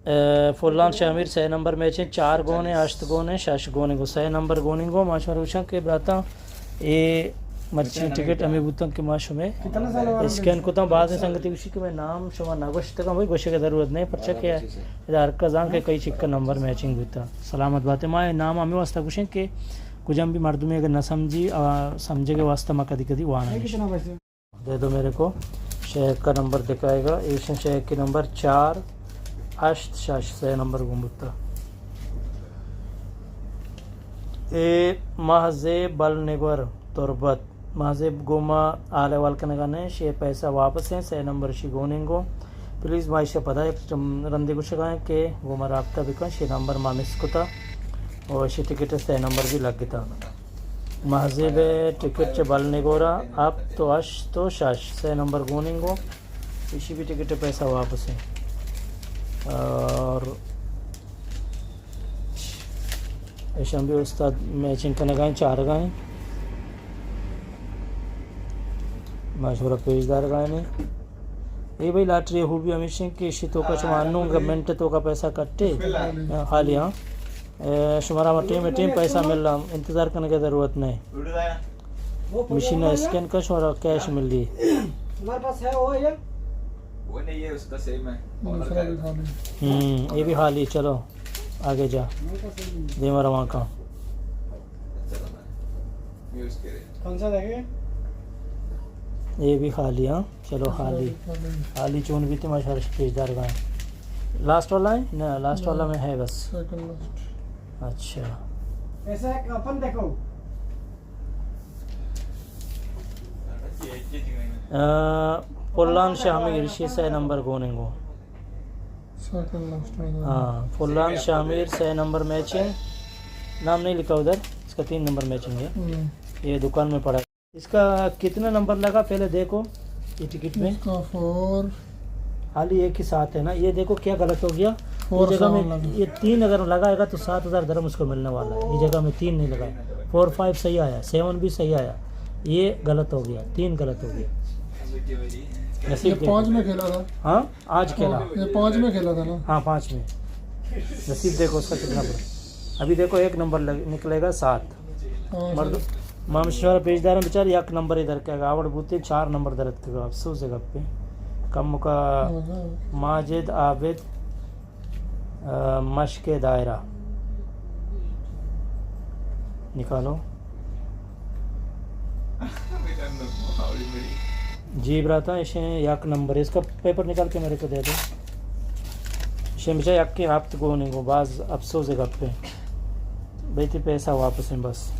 اے، فلان شامیر سئے نمبر میچیں، چار گون ایں، ہشت گون ایں، شش گون ایں، گوں سئے نمبر گون ایں، گوں ما شمارا گوشاں کہ براتاں، اے مرچی ٹکٹ ہمے بوتاں کہ ما شمے اسکین کتاں۔ بازیں سنگتی گوشی کہ مئے نام شما نہ گوشتگاں، بھئی گوشگ ءِ ضرورت نہ ایں، پرچا کہ ادا ہر کس زان کہ کئی چکا نمبر میچنگ بوتا۔ سلامت بات ئے۔ ما اے نام ہمے واسطہ گوشیں کہ کجام بھی مردمے اگر نہ سمجھی، آ، سمجھگ ءِ واسطہ ما کدی کدی واناں۔ دے دو میرے کو، شیخ کا نمبر دکھائے گا۔ ایشن شیخ کی نمبر چار ہشت شش، سئے نمبر گون بوتا۔ اے ماہ زیب بل نگور تربت۔ ماہ زیب گوں ما حال احوال کنگا نہ ایں، شے پیسہ واپس ایں، سئے نمبر شی گون ایں گوں۔ پلیز ما ایشی پدا یک رندے گوشگا ایں کہ گوں ما رابطہ بکن، شے نمبر ما مس کتا اور شے ٹکٹ سئے نمبر بھی لگتا۔ ماہ زیب ءِ ٹکٹ چہ بل نگورا ہپت و ہشت و شش، سئے نمبر گون ایں گوں۔ ایشی بھی ٹکٹ ءِ پیسہ واپس ایں۔ اور ایشاں بھی استاد میچنگ کنگا ایں، چارگا ایں۔ ما شمارا پیش دارگا ایں۔ اے بھئی لاٹری ءِ خوبی ہمیش ایں کہ ایشی توکا شما انوں منٹ توکا پیسہ کٹے۔ خالی، ہاں۔ اے، شمارا ہما ٹیم ٹیم پیسہ ملا، انتظار کنگ ءِ ضرورت نہ ایں۔ مشین ءَ اسکین کن، شمارا کیش ملی۔ ہمارے پاس ہے وہ ہے۔ وہ نہیں ہے، اس کا سیم ہے۔ دوسرا بھی خالی۔ ہوں، اے بھی خالی، چلو آگے جا۔ دیما رواں کاں۔ کون سا دیکھے؟ اے بھی خالی، ہاں۔ چلو، خالی۔ خالی چون بیتے، ما شمارا پیش دارگا ایں۔ لاسٹ والا ہے؟ نہ، لاسٹ والا میں ہے بس۔ Second last. اچھا۔ ایسا ایک اپن دیکھو۔ آ، پلان شامیر، ایشی سئے نمبر گون ایں گوں۔ سیکنڈ لاسٹ میں۔ ہاں، پلان شامیر سئے نمبر میچنگ۔ نام نہیں لکھا ادھر، اس کا تین نمبر میچنگ ہے۔ ہوں۔ یہ دکان میں پڑا ہے۔ اس کا کتنا نمبر لگا، پہلے دیکھو یہ ٹکٹ میں۔ اس کا فور۔ خالی ایک ہی سات ہے نا، یہ دیکھو کیا غلط ہو گیا۔ فور یہ جگہ میں سیون لگا۔ یہ تین اگر لگائے گا تو سات ہزار درہم اس کو ملنے والا ہے، یہ جگہ میں تین نہیں لگائے۔ فور فائیو صحیح آیا، سیون بھی صحیح آیا، یہ غلط ہو گیا، تین غلط ہو گیا۔ نصیب یہ دیکھو۔ پانچ میں کھیلا تھا۔ ہاں، آج کھیلا۔ یہ پانچ میں کھیلا تھا نا؟ ہاں، پانچ میں۔ نصیب دیکھو اس کا کتنا پڑا۔ ابھی دیکھو ایک نمبر لگ-، نکلے گا سات۔ ہاں، مرد-، صحیح۔ ما شمارا پیش داراں، بچار یک نمبر ادھر کے آوڑ بوتے، چار نمبر درت کے، افسوس ہے گپے۔ کم کا ہاں، ہاں۔ ماجد عابد، آ، مشق دائرہ۔ نکالو۔ جی براتا، ایشیں یک نمبر، اس کا پیپر نکال کے میرے کو دے دو۔ ایشیں بچار یکیں ہپت گون ایں گوں، باز افسوس ہے گپے۔ بھئی تئی پیسہ واپس ایں بس۔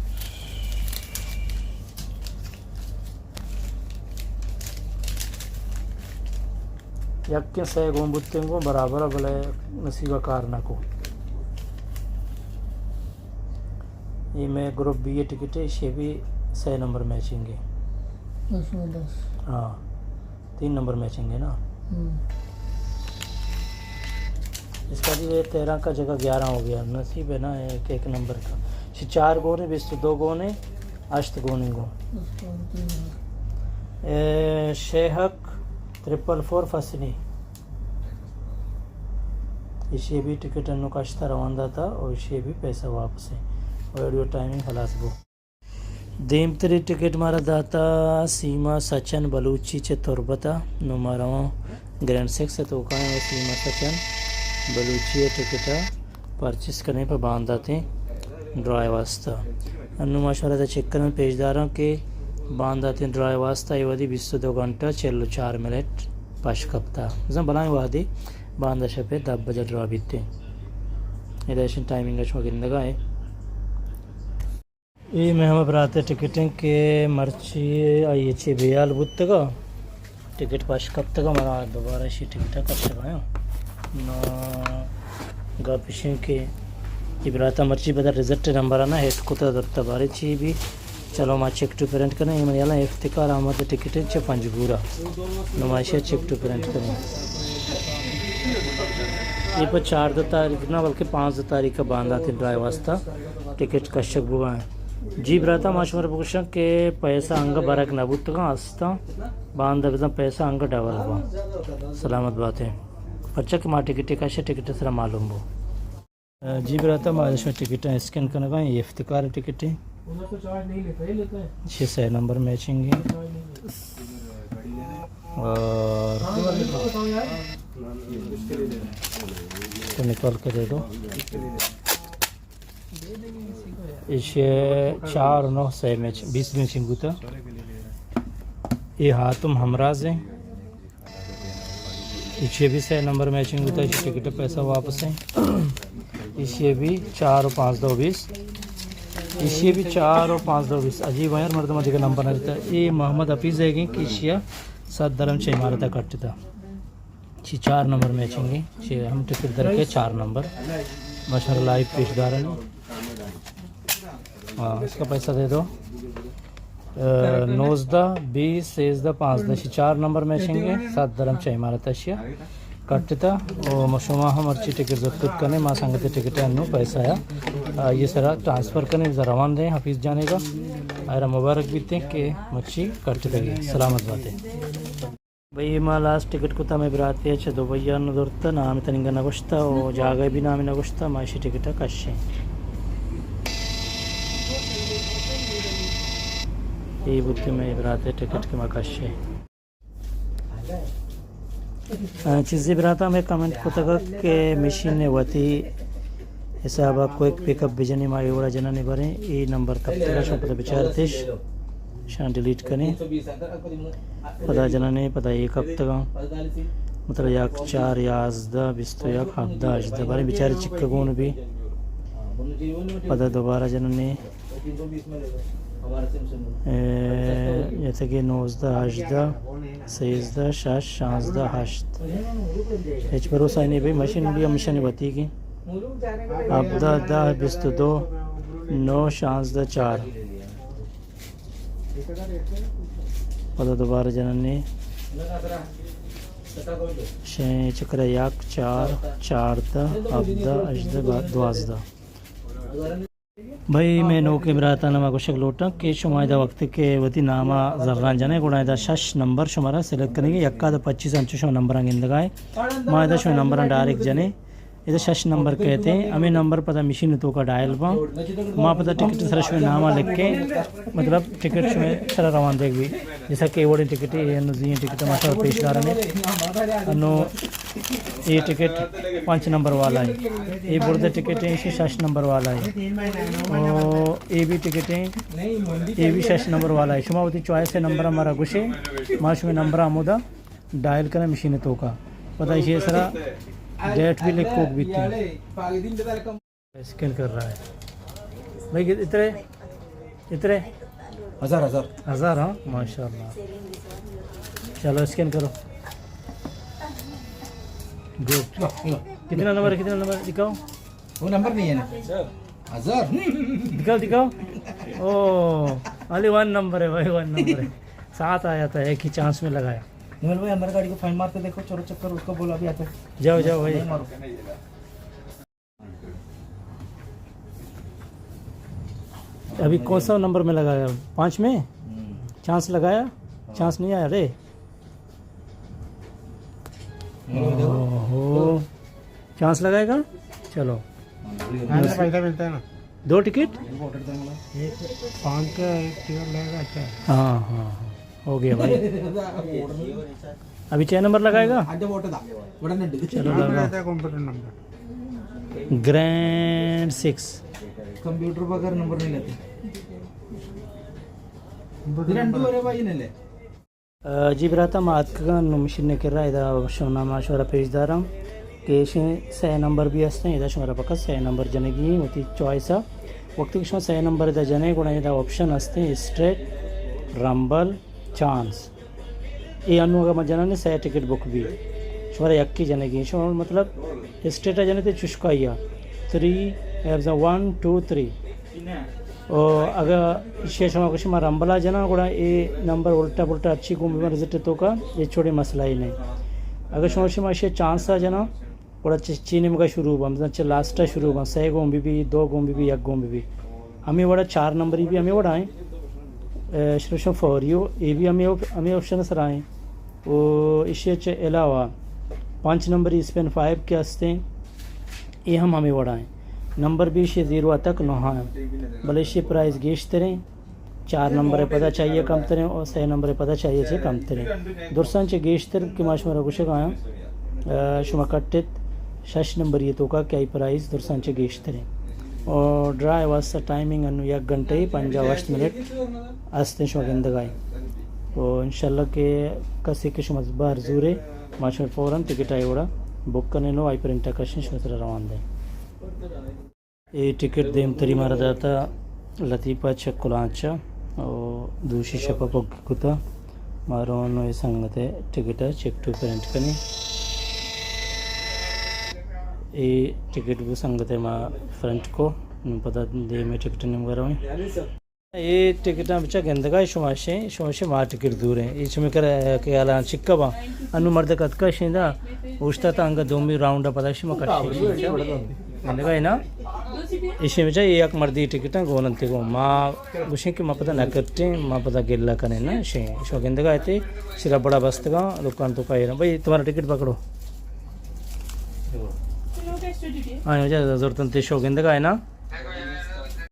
یکیں سئے گون بوتیں گوں برابر، بلے نصیب ءَ کار نہ کو۔ اے مئے گروپ بی ءِ ٹکٹ ہے، ایشی بھی سئے نمبر میچنگ ہے۔ اس میں دس۔ ہاں، تین نمبر میچنگ ہے نا۔ ہم۔ اس کا بھی یہ تیرہ کا جگہ گیارہ ہو گیا، نصیب ہے نا ایک، ایک نمبر کا۔ چار گون ایں، بیست و دو گون ایں، ہشت گون ایں گوں۔ اس کا تین ہے۔ اے، شیہک ٹرپل فور فسنی۔ ایشی بھی ٹکٹ انوں کشتا روان داتا اور ایشی بھی پیسہ واپس ایں۔ ویڈیو ٹائمنگ خلاص بو۔ دیمتری ٹکٹ مارا داتا سیما سچن بلوچی چہ تربت ءَ۔ نوں ما رواں گرینڈ سکس ءِ توکا ایں، سیما سچن بلوچی ءِ ٹکٹ ءَ پرچیز کنیں پہ بانداتیں ڈرا ءِ واسطہ۔ انوں ما شمارا چیک کناں، پیش داراں کہ بانداتیں ڈرا ءِ واسطہ اے وھدی بیست و دو گھنٹہ چل و چار منٹ پش کپتا۔ بزاں بلاہیں وھدے باندا شپ ءِ دہ بجہ ڈرا بیتیں۔ ادا ایشی ٹائمنگ ءَ شما گندگا اے۔ اے مئے ہما برات ءِ ٹکٹ ایں کہ مرچی آئی ءَ چہ بے ہیال بوتگ ءَ، ٹکٹ پش کپتگ ءَ، منا دوبارہ ایشی ٹکٹ ءَ کشگ ءَ آیاں۔ نو گپ ایش ایں کہ اے برات ءَ مرچی پدا ریزلٹ نمبر ءَ نہ ہٹ کتگ، درتہ باریں چی بی۔ چلو ما چیک ٹو پرنٹ کنیں، اے منی ہیالاں افتخار احمد ءِ ٹکٹ ایں چہ پنجگور ءَ۔ نو ما ایشی ءَ چیک ٹو پرنٹ کنیں۔ اے پہ چاردہ تاریخ نہ بلکہ پانزدہ تاریخ ءَ بانداتیں ڈرا ءِ واسطہ ٹکٹ کشگ بوگ ءَ ایں۔ جی براتا، ما شمارا بگوشاں کہ پیسہ انگہ برگ نہ بوتگاں، استاں، باندا بزاں پیسہ انگہ ڈبل باں۔ سلامت باتیں۔ پرچا کہ ما ٹکٹ کش، ٹکٹ سرا معلوم بو۔ جی براتا، ما شما ٹکٹ اسکین کنگا، یہ افتخار ٹکٹ ہے۔ یہ سہ نمبر میچنگ ہے۔ اور تو نکال کے دے دو۔ ایشی چار نو سہ میچ، بیس میچنگ بوتا۔ یہ حاتم ہمراز ہے۔ ایشی بھی سہ نمبر میچنگ بوتا، ایشی ٹکٹ پیسہ واپس ہے۔ ایشی بھی چار و پانزدہ و بیس۔ ایشی بھی چار و پانزدہ و بیس۔ عجیب ہے یار، مردم دیگہ نمبر نہ دیتا۔ یہ محمد حفیظ ہے کہ ایشی سات درم چھ مارتا کٹتا۔ چی چار نمبر میچنگ ہے، چی ہم ٹکٹ در کے چار نمبر۔ مشہور لائیو پیش دارن۔ ہاں، اس کا پیسہ دے دو۔ اے، نوزدہ، بیس، سیزدہ، پانزدہ، چی چار نمبر میچنگ ہے، سات درم چھ مارتا شیا کٹتا۔ او مشوما ہم ہرچی ٹکٹ زرت کت کنے، ما سنگت ٹکٹ انو پیسہ یا، آ، یہ سرا ٹرانسفر کنے، زر روان دے حفیظ جانے کا۔ آئرا مبارک بیتے کہ مچی کٹتگی، سلامت باتے۔ بھئی، ما لاسٹ ٹکٹ کتا، مئے براتے چہ دبئی آن درتا، نام تننگا نگوشتا و جاگہ بھی نام نگوشتا، ما ایشی ٹکٹ کشیں۔ یہ بوتی مئے براتے ٹکٹ کہ ما کشیں۔ آ، چیزی براتا ہمیں کمنٹ کتگا کہ مشین وتی حسابا کوئک پک اپ بجنی، ما اے وڑا جنانی بریں، اے نمبر تپتگا، شما پدا بچارتش، شان ڈیلیٹ کنی۔ پدا جنانی، پدا اے کپتگا۔ مطلب یک چار یازدہ، بیست و یک، ہفدہ، ہژدہ، باریں بچاری چکا گون بی۔ پدا دوبارہ جنانی۔ اے، جیسے کہ نوزدہ، ہژدہ، سیزدہ، شش، شانزدہ، ہشت۔ ہچ بھروسہ نہیں بھئی، مشین بھی ہمیشہ نہیں بتی کی۔ ہفدہ، دہ، بیست و دو، نو، شانزدہ، چار۔ پدا دوبارہ جننی۔ شے چکر یک، چار، چاردہ، ہفدہ، ہژدہ، دوازدہ۔ بھئی، میں نوکیں براتاں ما گوشگ لوٹاں کہ شما ادا وقت کہ وتی ناما زران جنے، گڑا ادا شش نمبر شمارا سلیکٹ کنگی، یکا تا پچیس انچو شما نمبراں گندگائے۔ ما ادا شما نمبراں ڈائریکٹ جنے، ادا شش نمبر کہتے ہیں، ہمیں نمبر پدا مشین توکا ڈائل باں، ما پدا ٹکٹ سر شما ناما لکھیں، مطلب ٹکٹ شما سر روان دیگ بھی۔ جیسا کہ اے وڑیں ٹکٹ، اے انو زی ایں ٹکٹ ما شمارا پیش دارنے۔ انو اے ٹکٹ پنچ نمبر والا ہے، اے برد ٹکٹ ہے، ایشی شش نمبر والا ہے۔ او اے بھی ٹکٹ ہے، اے بھی شش نمبر والا ہے۔ شما وتی چوائس نمبر ہمارا گوشے، ما شما نمبر ہمودا ڈائل کریں مشین توکا۔ پدا ایشی سرا ڈیٹ بھی لکھوک بیتی۔ اسکین کر رہا ہے۔ بھائی، کت-، اتنے؟ اتنے؟ ہزار، ہزار۔ ہزار، ہاں؟ ماشاءاللہ۔ چلو، اسکین کرو۔ گڈ۔ کتنا نمبر ہے؟ کتنا نمبر دکھاؤ۔ وہ نمبر نہیں ہے نا۔ ہزار۔ دکھاؤ، دکھاؤ۔ او، only one number ہے بھائی، ون نمبر ہے۔ سات آیا تھا، ایک ہی چانس میں لگایا۔ نویل بھائی، ہماری گاڑی کو فائن مارتے دیکھو، چورو چکر اس کو بولا بھی آتے۔ جاؤ، جاؤ بھائی۔ نہیں مارو۔ ابھی کون سا نمبر میں لگایا؟ پانچ میں؟ ہوں۔ چانس لگایا؟ ہاں۔ چانس نہیں آیا رے؟ ہوں۔ اوہو۔ چانس لگائے گا؟ چلو۔ ہاں، تو پیسہ ملتا ہے نا۔ دو ٹکٹ؟ ایک پانچ کا ایک ٹکٹ لگے گا، اچھا ہے۔ ہاں، ہاں، ہاں۔ ہو گیا بھائی۔ ابھی چھ نمبر لگائے گا؟ چلو، لگا۔ Computer number. Grand six. Computer بغیر نمبر نہیں لیتے۔ Computer number. آ، جی براتاں، ما اتکگاں نوں مشین ءِ کرا، ادا شما، ما شمارا پیش داراں کہ ایشیں سئے نمبر بھی ہستیں، ادا شمارا فقط سئے نمبر جنگی ایں وتی چوائس ءَ۔ وقتی کہ شما سئے نمبر ادا جنے، گڑا ادا آپشن ہستیں اسٹریٹ، رمبل، چانس۔ اے انوں اگاں ما جناں، سئے ٹکٹ بک بی، شمارا یکے جنگی ایں۔ شما مطلب اسٹریٹ ءَ جنے تے چشکائی ءَ تھری، اے بزاں ون، ٹو، تھری۔ او اگاں ایشی ءَ شما گوشے ما رمبل ءَ جناں، گڑا اے نمبر الٹا پلٹا ہرچی گون بہ بنت رزلٹ ءِ توکا، اے چوڑیں مسئلہ ئے نہ ایں۔ اگاں شما گوشے ما ایشی ءَ چانس ءَ جناں، گڑا چہ، چی نیمگا شروع باں، بزاں چہ لاسٹ ءَ شروع باں، سئے گون بہ بی، دو گون بہ بی، یک گون بہ بی۔ ہمے وڑا چار نمبری بھی ہمے وڑا ایں۔ اے، شروع شو فوریو، اے بھی ہمے آپ-، ہمے آپشن ءِ سرا ایں۔ او ایشی ءَ چہ علاوہ پنچ نمبری اسپن فائیو کہ ہستیں، اے ہم ہمے وڑا ایں۔ نمبر بھی ایشی زیرو ءَ تک نہ ایں، بلے ایشی پرائز گیشتر ایں۔ چار نمبر ءِ پدا چہ آئی ءَ کمتر ایں اور سئے نمبر ءِ پدا چہ آئی ءَ چہ کمتر ایں۔ درساں چہ گیشتر کہ ما شمارا گوشگ ءَ آں، آ، شما کٹ ات شش نمبری ءِ توکا کہ آئی پرائز درساں چہ گیشتر ایں۔ اور ڈرا ءِ واسطہ ٹائمنگ انوں یک گھنٹہ ءُ پنجاہ ءُ ہشت منٹ ہستیں، شما گندگ ءَ ایں۔ اور انشاءاللہ کہ کسے کہ شما بہر زورے، ما شمئے فوراً ٹکٹ آئی وڑا بک کنیں ءُ آئی پرنٹ ءَ کشیں، شمئے سرا روان دیں۔ اے ٹکٹ دیمتری مارا داتا لطیفہ چہ کلانچا، او دوشی شپا بک کتا۔ ما رون اے سنگت ءِ ٹکٹ ءَ چیک ٹو پرنٹ کنیں۔ اے ٹکٹ بو سنگت ءَ ما پرنٹ کو، نوں پدا دیم ءِ ٹکٹ ءِ نیمگا رویں۔ اے ٹکٹاں بچا گندگ ءَ شما شیں، شما شیں ما ٹکٹ زوریں۔ اے چمے کر خیالاں چکا باں۔ انوں مرد کتکا شیں دا، اوشتا تا انگا دومی راؤنڈ ءَ پدا شما کشیں۔ گندگ ءَ ئے نا؟ ایشی بچا اے یک مردی ٹکٹاں گون انت گون۔ ما گوشیں کہ ما پدا نہ کٹیں، ما پدا گلہ کنیں نا شیں۔ شما گندگ ءَ ات، سرا بڑا بستگاں، دکان تو کائے نا۔ بھائی تمہارا ٹکٹ پکڑو۔ ہاں، وجہ زورتن تے شو گندگ ءَ ئے نا؟